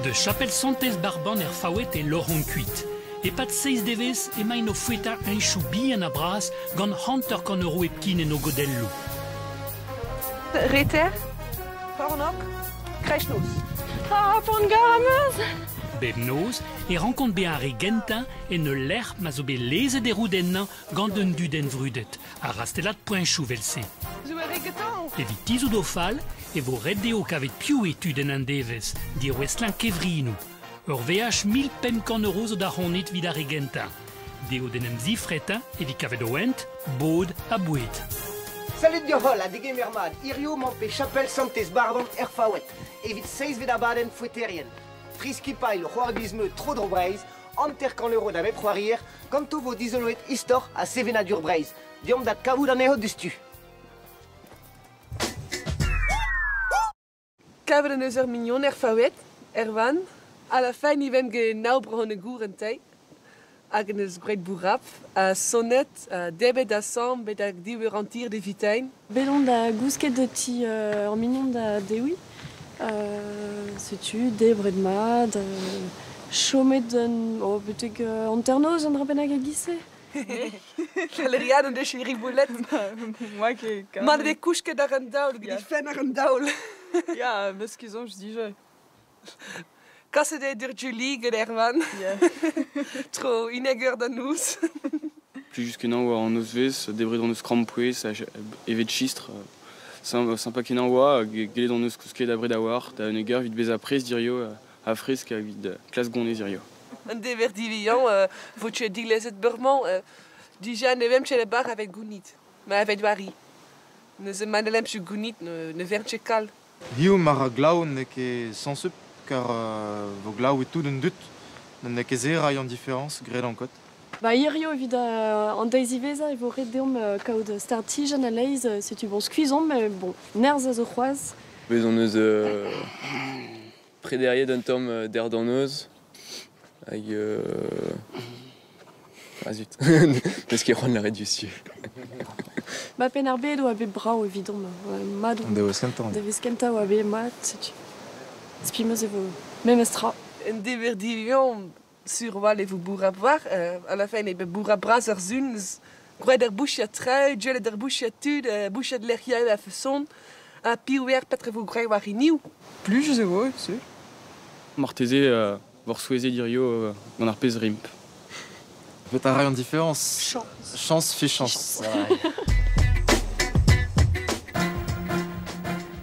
De chapel Santez Barban er Faouet e loc'hont kuit. E-pad seizh devezh emaint o foetañ heñchoù bihan ha bras gant 50 euro hepken en o godelloù. Reter, Kornôg, Kreistnoz. Ah, poan-gar am eus! Bep noz e rankont bezañ ar re gentañ en ul lec'h ma zo bet lezet e roud ennañ gant un dudenn vrudet, ar rastellad poeñchoù 'vel-se. Evit tizhout o fal e vo ret dezho kavet piv eo tudenn an devezh, dirouestlañ kevrinoù. Ur veaj 1500 euro zo da c'honit evit ar re gentañ. Dezho d'en em zifretañ evit kavet o hent, bod ha boued. Salud deoc'h-holl ha degemer mat. Hiziv 'mañ pe chapel Santez Barban er Faoued evit seizhvet abadenn foeterien. Tri skipailh o c'hoari biz-meud tro-dro Breizh, 50 euro da bep c'hoarier, ganto 'vo dizoloet istor ha sevenadur Breizh. Deomp da kavout anezho diouzhtu. Kavet en deus ur mignon er Faoued, Erwan. A la fin e vemp get nav broc'h gour en teil. Hag en deus graet bourrapl ha sonet, debret asambl betek div eur hanter d'e vitein. Bet on da gousket ti ur mignon da Dewi. Setu debret mat, chomet un, oh, betek hanternoz un dra bennak e-giz-se. Valerian en deus e riboulet. Moi ket Mat eo kousket àr an daol, get he fenn àr an daol. Ya, meus ket soñj dija. Kaset eo d'ur Julie get Erwan. Tro unnek eur da noz. Plijus kenañ oa an nozvezh, debret hon eus krampouezh, evet chistr. Sympa kenañ oa, gellet hon eus kousket abred a-walc'h da unnek eur evit bezañ prest hirio ha fresk evit klask gonez hirio. Un dever diwezhañ vo ket dilezet bremañ. Dija ne vemp ket a-bar aveit gounit, ma aveit wari. Neuze ma n'hellemp ket gounit ne vern ket kalz. Hiziv ma ra glav n'eo ket sañset kar vo glav e tout an dud. N'eo ket se 'ray an diferañs graet an kot. Ba hirio evit an deiz diwezhañ e vo ret deomp kaout startijenn a-leizh. Setu bon skuizh omp, mais bon, nerzh a zo c'hoazh. Bez hon eus prederiet un tamm der d'an noz hag ah zut, n'eus ket c'hoant lâret diouzhtu. Ba Penn-ar-Bed oa bet brav evidomp. Mat An devezh kentañ. Devezh kentañ oa bet mat, setu. Spi 'm eus e vo memes tra. Un dever diwezhañ sur a-walc'h e vo bourrapl war. À la fin eo bet bourrapl bras ar sun. Gwraet ar bouchad traoù, gwelet ar bouchad tud, bouchad lec'hiañ a-feson. Ha piv eo petra vo graet war hiniv? Plijus e vo, sur. Marteze vor souezhet hirio gant ar pezh rimp. Fet a ray an diferañs. Chañs. Chañs fichañs.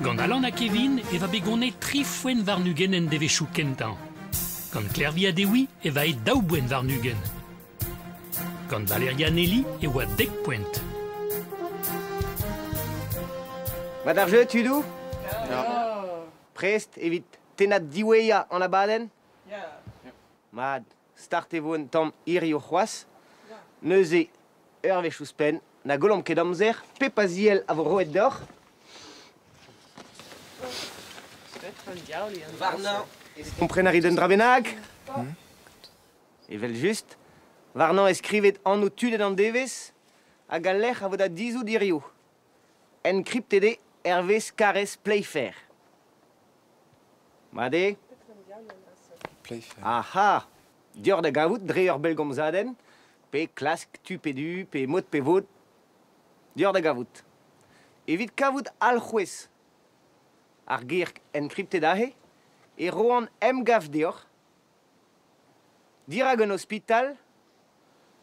Gant Alan ha Kevin e va bet gonet tri foent warn-ugent en devezhioù kentañ. Gant Klervi ha Dewi e va e daou boent warn-ugent. Gant Valeria Nelly e oa dek poent. Mat ar jeu, tudoù? Prest evit tennad diwezhañ an abadenn? Mat, start e vo un tamm hiziv c'hoazh. Neuze, ur wech ouzhpenn, na gollomp ket amzer, pep a ziell a vo roet deoc'h. Warnañ, kompren a rit un dra bennak? Evel-just, warnañ e skrivet anv tudenn an devezh hag al lec'h a vo da dizhout hiziv. Enkriptet eo hervez karrez Playfair. Mat eo? Playfair. Aha! Deoc'h da gavout dre ur bellgomzadenn, pe klask tu pe du, pe mod pe vod. Deoc'h da gavout. Evit kavout alc'hwez ar ger enkriptet aze, e roan emgav deoc'h dirak un ospital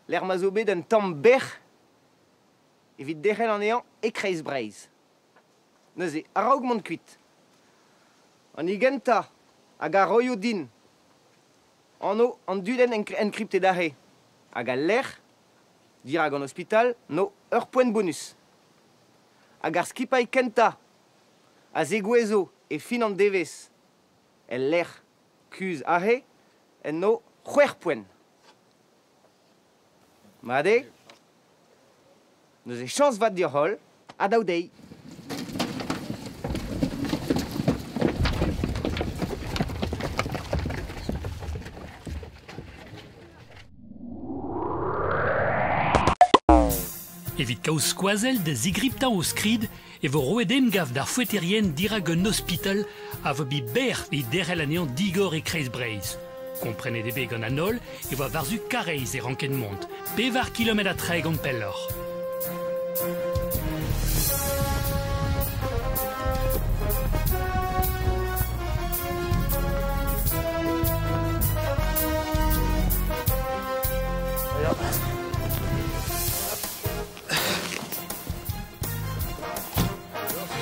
lec'h ma zo bet un tamm bec'h evit derc'hel anezhañ e-kreiz Breizh. Neuze, a-raok mont kuit, an hini gentañ hag a roio din anv an dudenn enkriptet aze hag al lec'h dirak an ospital 'no ur poent bonus. Hag ar skipailh kentañ a zegouezho e fin an devezh el lec'h kuzh aze en no c'hwec'h poent. Mat eo? Neuze chañs vat deoc'h-holl ha daou deiz. Evit kaout skoazell da zigriptañ o skrid E vo roet emgav d'ar foueterien dirak un ospital a vo bi ber evit derc'hel anezhañ digor e kreiz Breizh. Komprenet eo bet gant an holl e oa war-zu Karaez e ranken mont, 4 km ha 30 pelloc'h.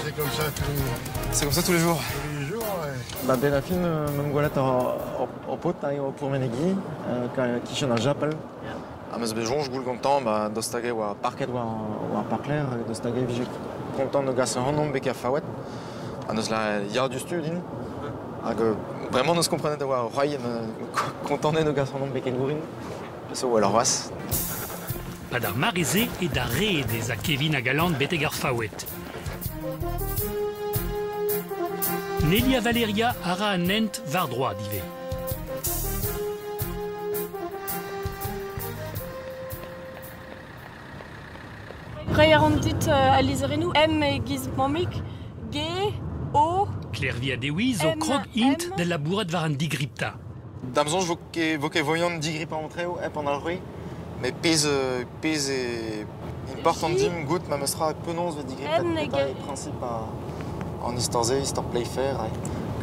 C'est comme ça tous C'est comme ça tous les jours. tous les jours. Ouais. Ba ben a fin meum gwelet ur paotr o pourmenegi, kichen ar japel. Ha meus bet soñj goul gantañ, ba daoust hag oa parket war parklec'h, daoust hag vije kontant da gas ac'hanomp betek ar Faoued. Ha neus la ya diouzhtu din. Hag bremañ neus komprenet a oa c'hoari kontant eo da gas ac'hanomp betek Gourin. Peseurt oa c'hoazh. Pa d'ar mare-se e da red ez a Kevin hag Alan betek ar Faoued. Nelly ha Valeria a ra an hent war droad ivez. Reiñ a ran dit al lizherennoù M e-giz mammig, G, O... Klervi ha Dewi zo M, krog int M. da labourat war an digriptañ. Da'm soñj vo ket voian digripañ an traoù hep an alc'hwez, met pezh e important J. din goût ma meus ra penaos vo digripet N petra hag e principe an istor-se, istor Playfair, ha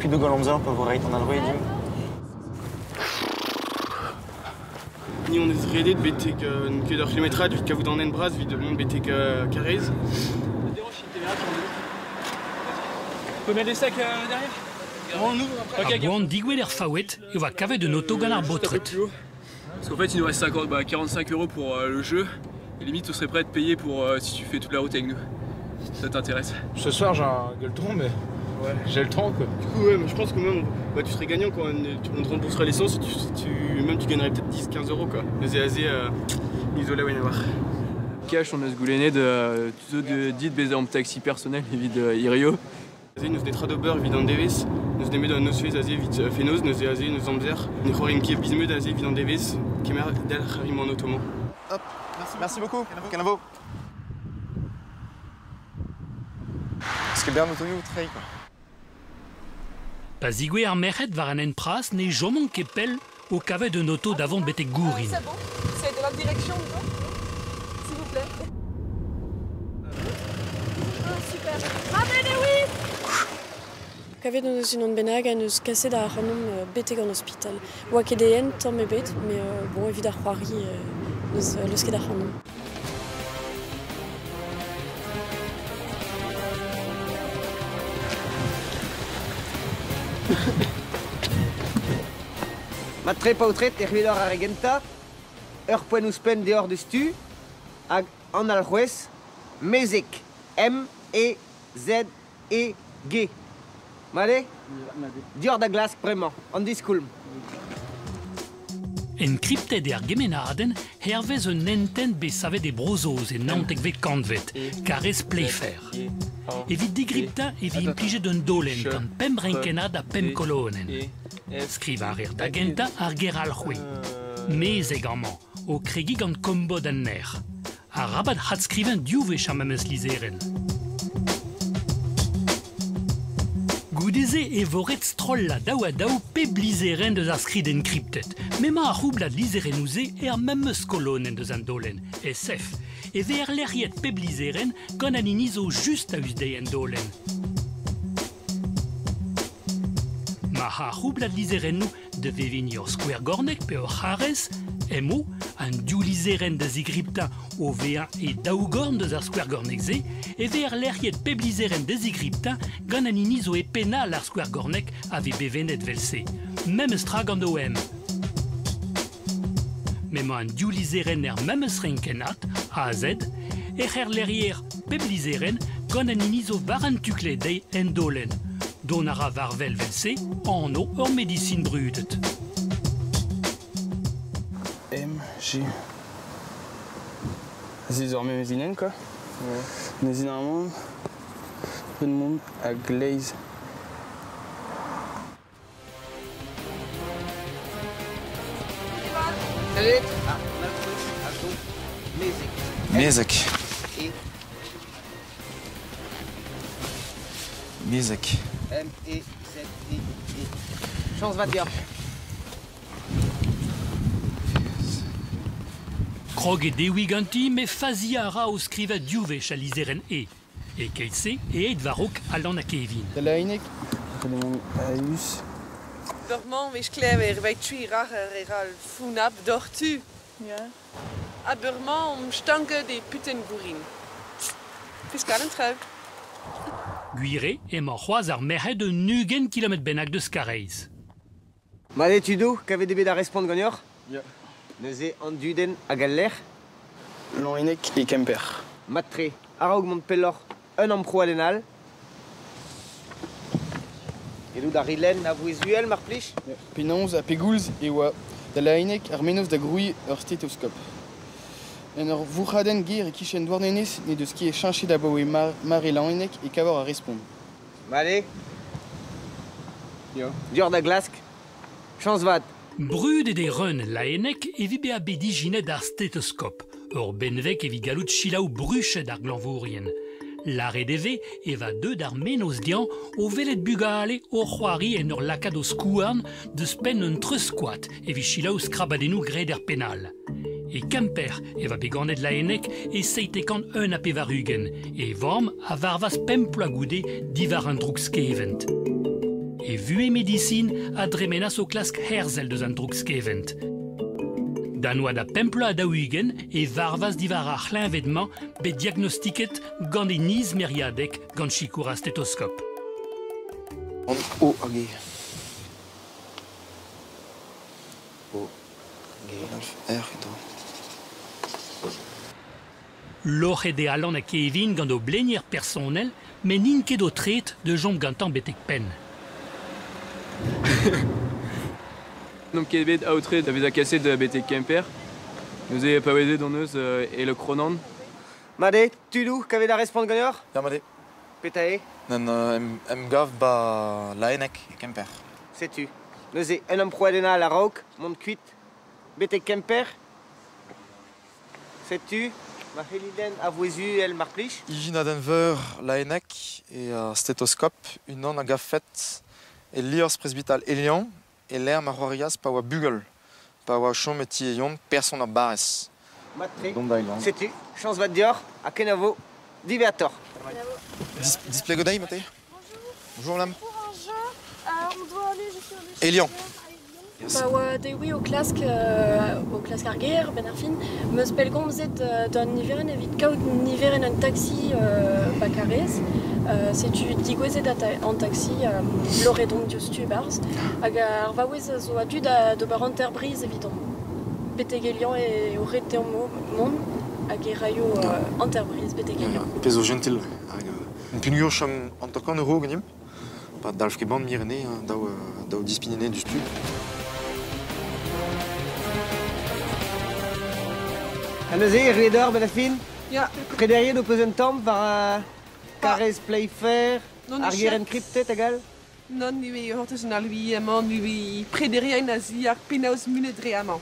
kuit da goll amzer pa vo reit an alc'hwez din. Ni on eus redet betek ket ur kilometrad evit kavout an hent bras evit mont betek Karaez. Peux mettre les sacs derrière? On ouvre après. A boan digouet er Faoued e oa kavet un oto gant ar Juste un peu baotred. plus haut. Parce qu'en fait, il nous reste 50, bah, 45 euros pour le jeu. Et limite, on serait prêt à te payer pour si tu fais toute la route avec nous. Si ça t'intéresse. Ce soir, j'ai un gueuleton, mais j'ai le temps, quoi. Du coup, ouais, mais je pense que même bah, tu serais gagnant quoi. On te rembourserait l'essence et même tu gagnerais peut-être 10-15 euros quoi. Neuze aze isola oen war. Cash, on eus goulennet de tuzo de dit bezañ an taxi personnel evit Irio. Aze neus netra d'ober evit an devezh, neus nemet an nozvezh aze evit fenoz, neuze aze neus amzer. Ne c'hoarim ket bizmeud aze evit an devezh, kemer dalc'h a rimp an otomañ. Hop, merci beaucoup, kenavo. Parce que bern otoioù treiñ, quoi. Pa zigouez ar merc'hed war an hent pras ne chomont ket pell o kavet un oto da vont betek Gourin. C'est bon? C'est de la direction ou pas? S'il vous plaît. Ah, super. Ah, ben oui! Kavet hon eus unan bennak ha neus kaset ac'hanomp betek an ospital. Oa ket e hent tamm ebet, met bon, evit ar c'hoari neus leusket ac'hanomp. Ma tre paotred e c'hwil ar gentañ, ur poent ouzhpenn deoc'h deus tu, hag an alc'hwez, mezeg, M E Z E G. Mat eo? Dior da glask bremañ, an diskoulm. Enkriptet eo ar gemennadenn hervez un hentenn bet savet e Bro-Saoz e naontekvet kantved, karrez Playfair. Evit digriptañ e vi implijet un daolenn gant pemp renkennad ha pemp kolonenn. Skrivañ a reer da gentañ ar ger alc'hwez. Mezeg amañ, o kregiñ gant kombod an nec'h. Arabat hadskrivañ div wech ar memes lizherenn. Goude-se e vo ret strollañ daou ha daou pep lizherenn deus ar skrid enkriptet. M'emañ ar c'houblad lizherennoù-se er memes kolonenn deus an daolenn, SF. E vez erlec'hiet pep lizherenn gant an hini zo just a-us dezhi en daolenn. Ma ar c'houblad lizherennoù da veveniñ ur skouergorneg pe ur c'harrez, MO, an div lizherenn da zigriptañ o vezañ e daougorn deus ar skouergorneg-se, e vez erlec'hiet pep lizherenn da zigriptañ gant an hini zo e penn all ar skouergorneg a vez bevennet evel-se. Memes tra gant OM. M'emañ an div lizherenn er memes renkennad, A Z, ec'h erlec'hier pep lizherenn gant an hini zo war an tu kleiz dezhi en daolenn. Dont a ra war wel evel-se anv ur medisin brudet. M, G. Aze zo ar memes linenn, quoi. Neuze normalement, peu de monde a glaze. Salut! Ah, an alc'hwez a zo mezeg. Mezeg. E. Mezek. M-E-Z-E-E. Chañs vat deoc'h. Krog eo Dewi ganti met faziañ a ra o skrivañ div wech al lizherenn E. E-keit-se e aet war-raok Alan ha Kevin. Laenneg, a-us. Ur wech klever evit tri rac'her e ra founap doc'htu. Ya. Ha bremañ omp stanket e putenn Gourin. Fiskal an traoù. Gwir eo emañ c'hoazh ar merc'hed un 20 kilometr bennak deus Karaez. Mat eo tudoù, kavet eo bet ar respont ganeoc'h? Ya. Neuze an dudenn hag al lec'h? Laenneg e Kemper. Mat-tre. A-raok mont pelloc'h, un amprouadenn all. Gellout a rit lenn a vouezh uhel, mar plij? Penaos ha pegoulz e oa da Laenneg ar mennozh da grouiñ ur stetoskop. En ur vourc'hadenn ger e-kichen Douarnenez n'he deus ket cheñchet abaoe mare Laenneg e kavor ar respont. Mat eo? Ya. Deoc'h da glask. Chañs vat. Brudet eo Reun Laenneg evit bezañ bet ijinet ar stetoskop, ur benveg evit gallout selaou bruched ar glañvourien. Lâret e vez e va deuet ar mennozh dezhañ o welet bugale o c'hoari en ur lakaat o skouarn deus penn un treuzkoad evit selaou skrabadennoù graet er penn all. E Kemper e va bet ganet Laenneg e 781. E vamm a varvas pemp bloaz goude diwar an droug-skevent. E vuhez medisin a dremenas o klask herzel deus an droug-skevent. Da oad a pemp bloaz ha 40 e varvas diwar ar c'hleñved-mañ bet diagnostiket gant e niz Meriadeg gant sikour ar stetoskop. An O hag E. O G R edo. Loc'het eo Alan ha Kevin gant o blenier personel met n'int ket o tret da chom gantañ betek penn. N'omp ket bet aotreet da vezañ kaset betek Kemper. Neuze paouezet hon eus e Lokronan. Mat eo, tudoù, kavet ar respont ganeoc'h? Ya, mat eo. Petra eo? En emgav 'ba Laenneg e Kemper. Setu. Neuze, un amprouadenn all a-raok mont kuit betek Kemper. Setu ma c'hellit lenn a vouezh uhel mar plij. Ijinadenn veur Laenneg e ar stetoskop, unan a gavfed e liorzh presbital Elian e-lec'h ma c'hoarias pa oa bugel, pa oa o chom e ti e yont person ar barrez. Mat-tre. Dont da Elian. Setu, chañs vat deoc'h ha kenavo diwezhatoc'h. Displegot dezhi, Mathieu. Bonjour, madame. Pour un jeu, on doit aller jusqu'au Elian. Pa oa Dewi o klask o klask ar gêr, benn ar fin, 'm eus pellgomzet d'an niverenn evit kaout niverenn un taksi ba Karaez. Setu degouezhet an taksi loret on diouzhtu e-barzh hag ar vaouez a zo a-du d'ober hanter-briz evidon. Betek Elian eo ret deomp mont hag e raio hanter-briz betek Elian. Pezh zo jentil hag peogwir chom 50 euro ganimp. Pa dalv ket bann mir enne, daou dispign enne diouzhtu. Ha neuze, erruet oc'h benn ar fin? Ya. Prederiet ho peus un tamm war Karrez Playfair, Non, ar ger enkriptet hag all? Non, ivez c'hortoz an alvi amañ, ivez prederiañ a-ziàr penaos munet dre amañ.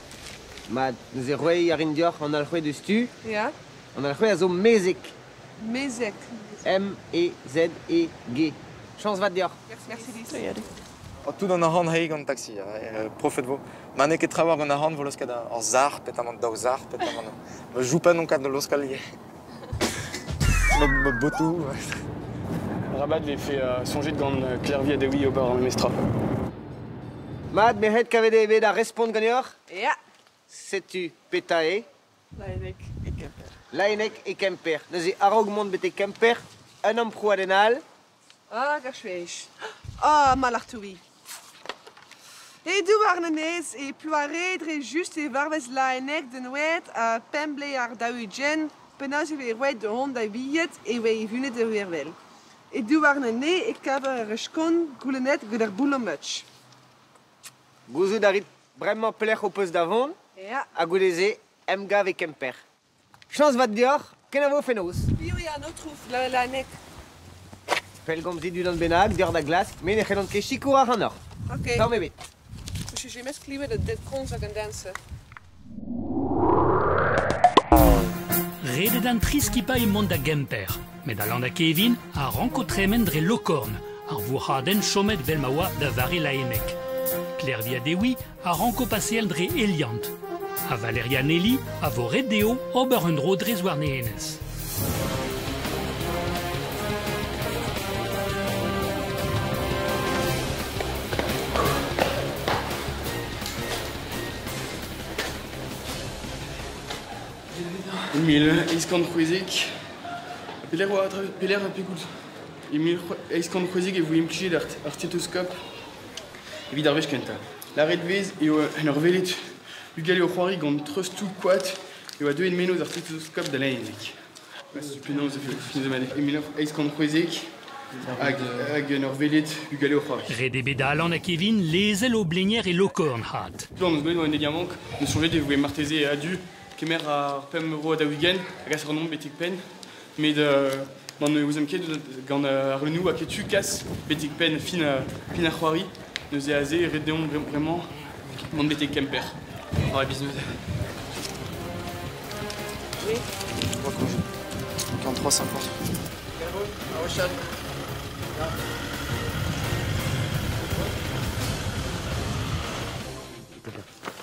Mat, neuze roiñ a rin deoc'h an alc'hwez deus tu. Ya. An alc'hwez a zo mezeg. Mezeg. M-E-Z-E-G. Chañs vat deoc'h. Merci, Lise. Oh, tout an arc'hant hei gant taxi, profet vo. Ma n'eo ket trawalc'h gant arc'hant vo laosket ar sac'h, petamant daou sac'h, petamant... Ma joupenn on kat da laoskel ivez. Ma botoù. Rabat vefe soñjet gant Klervi ha Dewi ober ar memes tra. Mat, merc'hed, kavet eo bet ar respont ganeoc'h? Ya. Setu petra eo? Laenneg e Kemper. Laenneg e Kemper. Neuze, a-raok mont betek Kemper, un amprouadenn all. Ah, gar chwech. Ah, malartouri. E Douarnenez e ploare dre just e varvez Laenneg den oed ha pemp blez ar 40 penaos e vez roet da hont da bilhed e oe ivunet da vervel. E Douarnenez e kaver ur skont goulennet gant ar boulomutch. Gouzout a rit bremañ pelec'h ho peus da vont Ya. ha goude-se emgav e Kemper. Chañs vat deoc'h, kenavo fenoz. Piv eo an aotrou Laenneg? Pellgomzit unan bennak deoc'h da glask, met ne c'hellont ket sikour ac'hanoc'h. Ok. Tamm ebet. J'ai jamais klevet an dead komz hag an danser. Redet an tri skipailh mont da Gemper, met Alan ha Kevin a ranko tremen dre Lokorn, Ar vourc'hadenn chomet 'vel ma oa da vare Laenneg. Klervi ha Dewi a ranko paseal dre Eliant. Ha Valeria Nelly a vo ret dezho ober un dro dre Zouarnenez. 1860, pelec'h oa pelec'h ha pegoulz? E 1860 e voe implijet ar stetoskop evit ar wech kentañ. Lâret 'vez eo en ur welet bugale o c'hoari gant treustoù koad e oa deuet mennozh ar stetoskop da Laenneg. Penaos e 1860 hag en ur welet bugale o c'hoari. Ret eo bet Alan ha Kevin lezel o blenier e Lokorn hat. Plan eus bet oa un diamank, ne soñjet e voe marteze a-du kemer ar 5 € da 40 hag as renomp betek penn, met ma ne ouzomp ket gant ar renoù ha ketu kas betek penn fin ar c'hoari, neuze aze ret deomp bremañ mont betek Kemper. Ouais, bisous. Oui. 43, 50.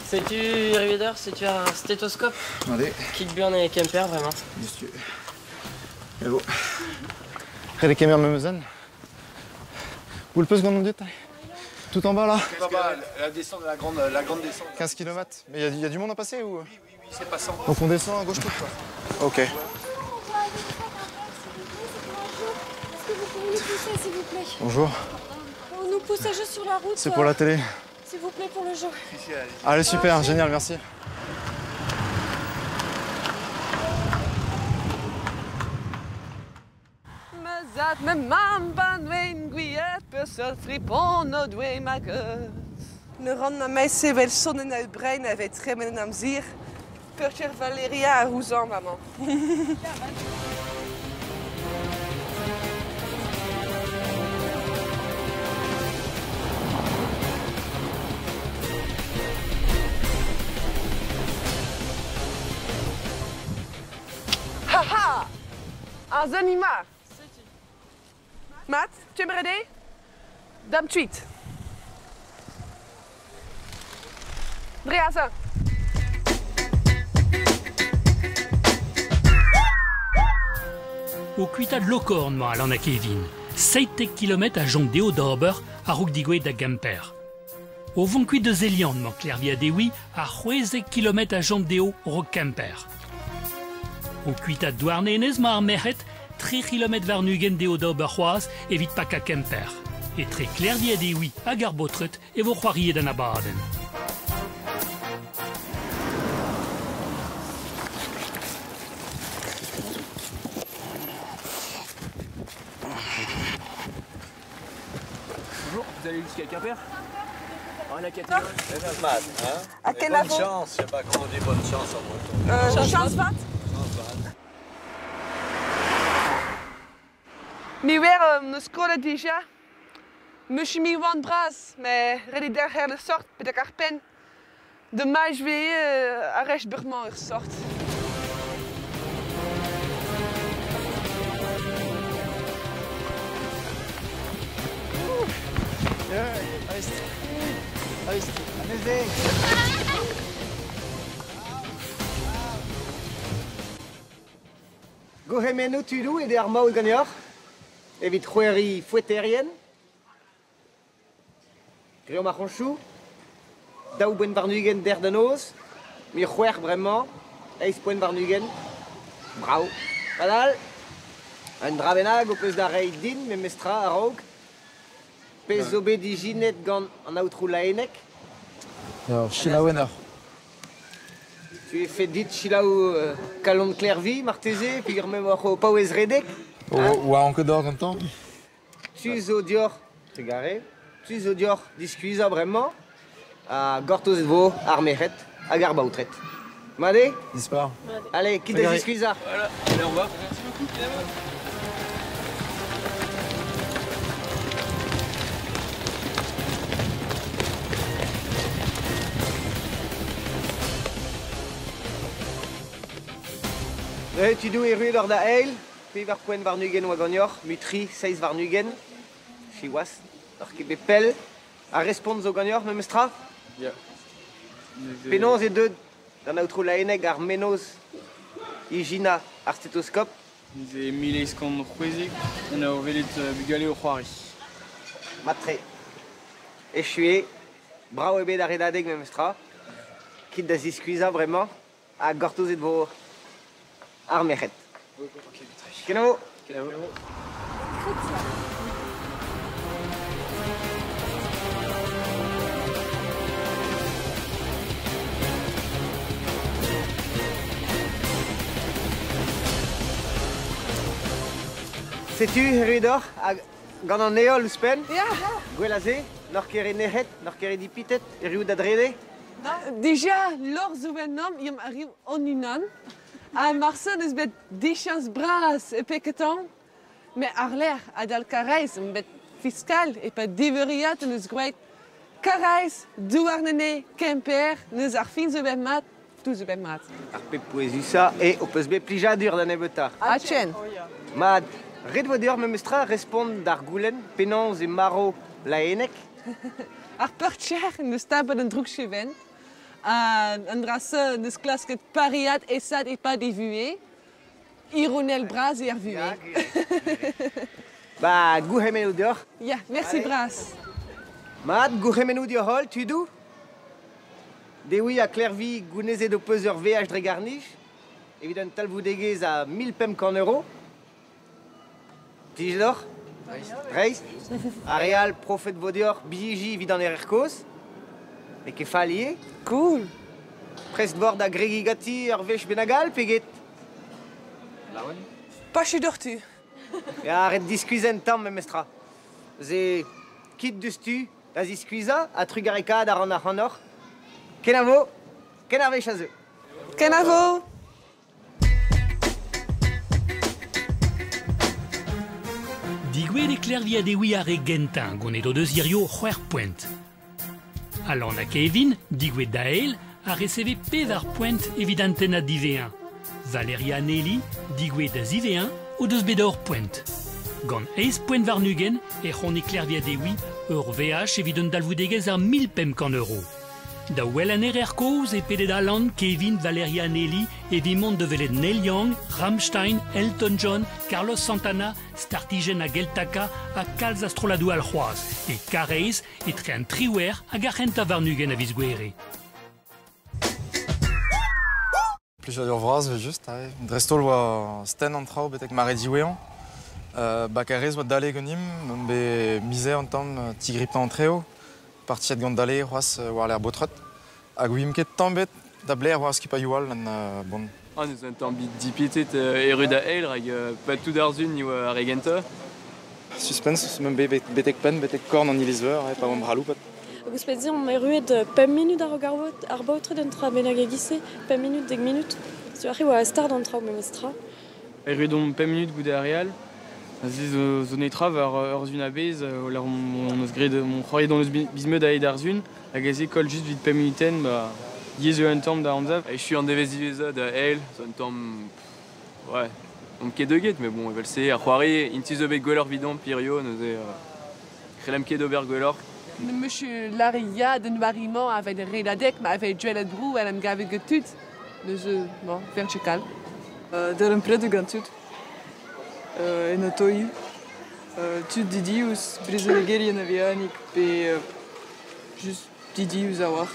Sais-tu, Rivider, c'est-tu un stéthoscope? Allez. Kickburn et Kemper, vraiment. Hello. Ret e kemer memezen. Vous le peus gant an dud? Tout en bas là? Tout en bas, la descente, la grande descente. 15 km. Mais il y a du monde à passer ou? Oui, oui, oui, c'est passant. Donc on descend à gauche toute quoi. Ok. Est-ce que vous pouvez nous pousser, s'il vous plaît? Bonjour. On nous pousse juste sur la route. C'est pour la télé. S'il vous plaît, pour le jeu. Allez, super, génial, merci. Ne ran na mei sevel sonnen uit brein a vez tremen am zir. Peurcher Valeria a rouzan, maman. Haha! Ar zanima! Mat, tu aimerais aider? Dame tweet. Dre O kuitaat Lokorn 'mañ Alan ha Kevin, 17 km a chom dezho d'ober a-raok digouezhet da Gemper. O vont kuit deus Eliant 'mañ Klervi ha Dewi ha 16 km a chom dezho a-raok Kemper. O kuitaat Douarnenez 'mañ ar merc'hed, 3 km warn-ugent dezho d'ober c'hoazh evit pakañ Kemper. Etre Klervi ha Dewi hag ar baotred e vo c'hoariet an abadenn. Bonjour, vous allez jusqu'à Quimper? Oh, la cathédrale. À quel Bonne chance, je sais pas comment on dit bonne chance en breton. Chance vat? Mi weer neus skolet dija. Meus mi oan bras, met ret derc'her de sort, betek ar penn. De maj vez ar recht bremañ ur sort. Gourc'hemennoù tudoù eo ar maout ganeoc'h evit c'hoari foeterien. Greomp ar c'hoñchoù, daou boent warn-ugent der da noz, mir c'hwec'h bremañ, eizh poent warn-ugent. Brav. Padal, un dra bennak ho peus da reiñ din memestra a-raok. Pezh zo bet ijinet gant an aotrou Laenneg. Alors, selaouenn. Tu es fait dit selaou kalon Klervi, marteze, peogwir m'emaoc'h o paouez redek. Oa an ket d'or gantañ. Tu zo dioc'h, trugarez, tu zo dioc'h diskuizhañ bremañ, ha gortoz vo ar merc'hed hag ar baotred. Mat eo? Dispar. Allez, kit da ziskuizhañ. Voilà, allez, au revoir. Merci beaucoup, Kinamo. Tudoù erruet ur da eil, pevar poent warn-ugent oa ganeoc'h, mui tri, seizh warn-ugent. Siwazh, n'oc'h ket bet pell. Ar respont zo ganeoc'h memestra? Ya. Penaos eo deuet d'an aotrou Laenneg ar mennozh ijinañ ar stetoskop? Neuze 1860 en ur welet bugale o c'hoari. Mat-tre. Echu eo. Brav eo bet ar redadeg memestra. Kit da ziskuizhañ bremañ ha gortozet vo ar merc'hed. Kenavo. Kenavo. Setu, erru deoc'h, hag gant an heol ouzhpenn. Ya. Gwell a se, n'oc'h ket re nec'het, n'oc'h ket re dipitet, erruout da drede. Dija, lorc'h zo ennomp, yomp arriv hon-unan. Ha marse n'eus bet dichañs bras e peketañ. Met àr-lerc'h adal Karaez omp bet fiskal e-pad diveuriad hon eus gwraet Karaez, Douarnenez, Kemper, neus ar fin zo bet mat, tout zo bet mat. Ar pep pouezusañ eo ho peus bet plijadur da nebeutañ. Ha chen. Mat, ret vo deoc'h memestra respont d'ar goulenn penaos eo marv Laenneg. Ar peurcher en deus tapet an droukchevenn. An dra-se en deus klasket pariad esat e-pad e vuhez. Ironel bras eo ar vuhez. Ba, gourc'hemennoù deoc'h. Ya, mersi bras. Mat, gourc'hemennoù deoc'h holl, tudoù. Dewi ha Klervi, gounezet ho peus ur veaj dre garr-nij evit un talvoudegezh a 1500 euro. Plij deoc'h? Dreist. Ar re all profet vo deoc'h bilhiji evit an erer kozh. N'eo ket fall ivez. Cool. Prest vor da gregiñ ganti ur wech bennak all pe get? Laouen. Pachet doc'htu. Ya, ret diskuizhañ un tamm memestra. Se kit diouzhtu da ziskuizhañ ha trugarekaat a ran ac'hanoc'h. Kenavo, ken ar wech a zeu. Kenavo. Digouezhet eo Klervi ha Dewi ar re gentañ gant o deus hirio c'hwec'h poent. Alan ha Kevin, digouezhet da eil, a reseve pevar poent evit an tennad diwezhañ. Valeria ha Nelly, digouezhet da ziwezhañ, o deus bet ur poent. Gant eizh poent warn-ugent e c'hone Klervi ha Dewi ur veaj evit un dalvoudegezh a 1500 euro. Da wel an erer kozh e pedet Alan, Kevin, Valeria ha Nelly evit mont da welet Neil Young, Rammstein, Elton John, Carlos Santana, Startijenn hag Eltaka ha kalz a strolladoù all c'hoazh, e Karaez, etre an triwec'h hag ar c'hentañ warn-ugent a viz Gouere. Plijadur vras evel-just, aze. Dreist-holl oa stenn an traoù betek mare diwezhañ. Bakarez oa dale ganimp, omp bet mizer un tamm tigripañ an treo, partiet gant dale c'hoazh war-lerc'h Baotred. Hag ouiemp ket tamm ebet da blec'h oa ar skipailhoù all bon. Ah, nous un tamm dipitet erru da eil rak pas tout ar sun ni oa ar re gentañ. Suspense meump bet betek penn, betek korn an iliz-veur, pa oamp c'haloupat. Hag ouzhpenn-se omp erruet pemp minut a-raok ar baotred un dra bennak e-giz-se, pemp minut, dek minut. Setu aze oa start an traoù memestra. Erruet omp pemp minut goude ar re all. Aze zo netra war ur sun a-bezh, lec'h hon eus graet hon c'hoariet hon eus biz-meud a-hed ar sun, hag aze koll just evit pemp munutenn, ba diaes eo un tamm da anzav. Echu an devezh diwezhañ da eil, zo un tamm... Ouais, omp ket deuget, mais bon, evel-se, ar c'hoari, int zo bet gwelloc'h 'vidomp hirio, neuze c'hellomp ket ober gwelloc'h. Monsieur Larry den warimañ a vez redadeg, ma a vez dwelet brou en em gavet get tud. Neuze, bon, vertikal. Der un pred gant tud. En otoioù. Tud didius, brezhonegerien a-vihanik pe just didius a-walc'h.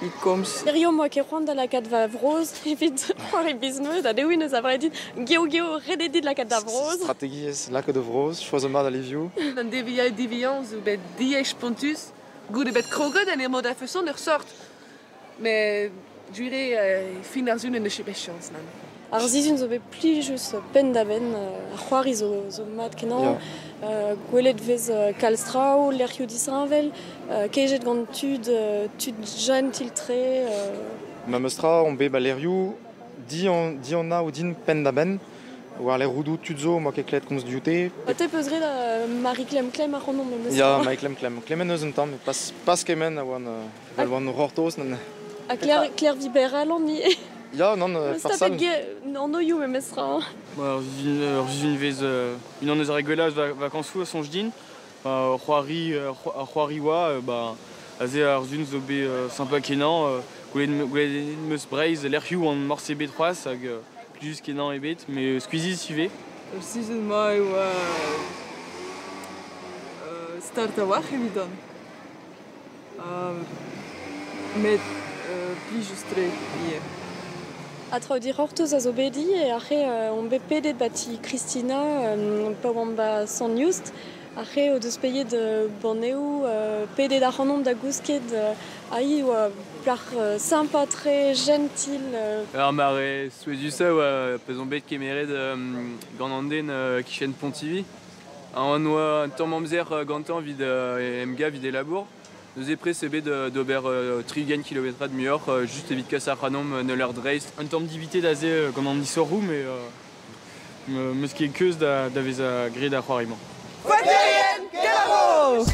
E komz. Hirio 'm boa ket c'hoant da lakaat va vrozh evit c'hoari biz-meud ha dewi neus a dit geo geo ret eo dit lakaat da vrozh. Strategiezh lakaat da vrozh, choaz mat al livioù. An deviañ diviañ zo bet diaes spontus goude bet kroget en ur mod a-feson ur sort. Met gwir eo fin ar sun en deus bet chañs nann. Ar sizhun zo bet plijus penn-da-benn. Ar c'hoari zo mat-kenañ. Gwelet 'vez kalz traoù, lec'hioù disheñvel, kejet gant tud, tud jentil-tre. Memes tra on bet ba lec'hioù dianav din penn-da-benn. War-lerc'h roudoù tud zo, 'moa ket klevet komz dioute. Te 'peus graet Marie-Clem Clem ac'hanomp memes tra. Ya, Marie-Clem Clem. Klemmet 'neus un tamm, pas kement a oan evel oan o c'hortoz. Ha Claire Viberalon ivez. Ya, nann, farsal. An oioù memestra. Ur sizhunvezh unan eus ar re gwellañ eus vakañsoù a soñj din. C'hoari ar c'hoari oa, ba aze ar zun zo bet sympa kenañ, gwelet meus Breizh lec'hioù an morse bet c'hoazh hag plijus kenañ ebet, met skuizhus ivez. Ur sizhun-mañ e oa start a-walc'h evidon. Met plijus-tre ivez. Ha traoù dic'hortoz a zo bet ivez, aze on bet pedet ba ti Kristina pa oamp ba Sant-Just. Ar re o deus paeet banneoù, pedet ac'hanomp da gousket, ha hi oa plac'h sympa-tre, jentil. Ar mare souezhusañ oa pa'z on bet kemeret gant an den e-kichen Pontivy. An oa un tamm amzer gantañ evit emgav evit e labour. Neuze prest eo bet d'ober 60 kilometrad muioc'h just evit kas ac'hanomp en ul lec'h dreist. Un tamm divitet aze gant an istorioù, met 'm eus ket keuz da vezañ graet ar c'hoari-mañ. Foeterien, kenavo!